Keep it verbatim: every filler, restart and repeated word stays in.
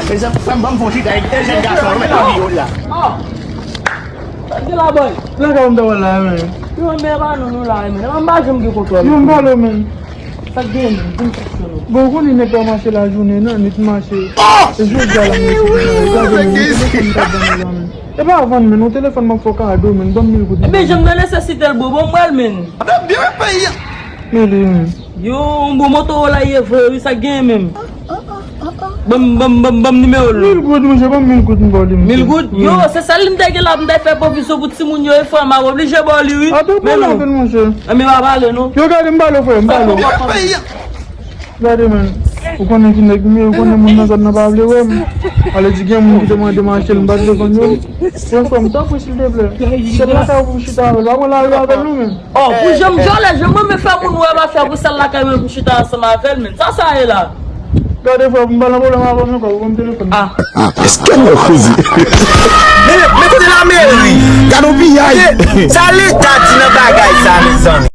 Mezanmi, frè m, ban m fè yon chita ak de jèn gason yo, men nan vi yo la. Sa k gen la, bòy? Lakay ou m ta wè la, men. Yo, men pa nou, nou la, men. Mwen m pa janm gen kontwòl. Yo, m pale, men. Sa k gen, men? Di m kesyon nou. Bon, ou konnen nèg pa mache lajounen, nan nwit mache. E jodi a la, men, gade, men, telefòn m t ap vann ou la, men. E pa vann, men, yon telefòn m ap fè w kado, men. Ban m mil goud. Ebyen, jan m nan nesesite l, bro, bon, m pral, men. Byen peyi a. Men li, men. Yo, yon bon Motorola ye vre, wi, sa k gen, men. Ban m, ban m, ban m, ban m nimewo l. Mil goud, monchè, ban m mil goud, m ba w li, monchè. Mil goud? Wi. Yo, se sèl li m te gen la, m te fè pwovizyon pou timoun yo, e frè m a oblije ba w li, wi. Atò, pale anpil, monchè. Anben, pa pale, non. Yo, gade, m pale w, frè, m pale w. Gade, men. Ou konnen ki nèg m ye, ou konnen moun nan zòn nan pa vle wè m. Ale di gen moun ki te mande m achte l, m pa t vle vann yo. Frè, frè m, tanpri, silteplè. Se lakay ou pou m chita avè l. Pa pran lari avè l, non, men. Oh, pou jan m jòlè, jan mwen men fè moun wè m ap fè pou sèl lakay mwen pou chita ansanm avè l, men. Sa sa ye la? Gade, frè, m pa nan pwoblèm avè w ankò, ou ban m telefòn. Ah. Èske nou koze? Men, men kote lameri? Gade yon piyay. Sa leta di nan bagay sa, mezanmi?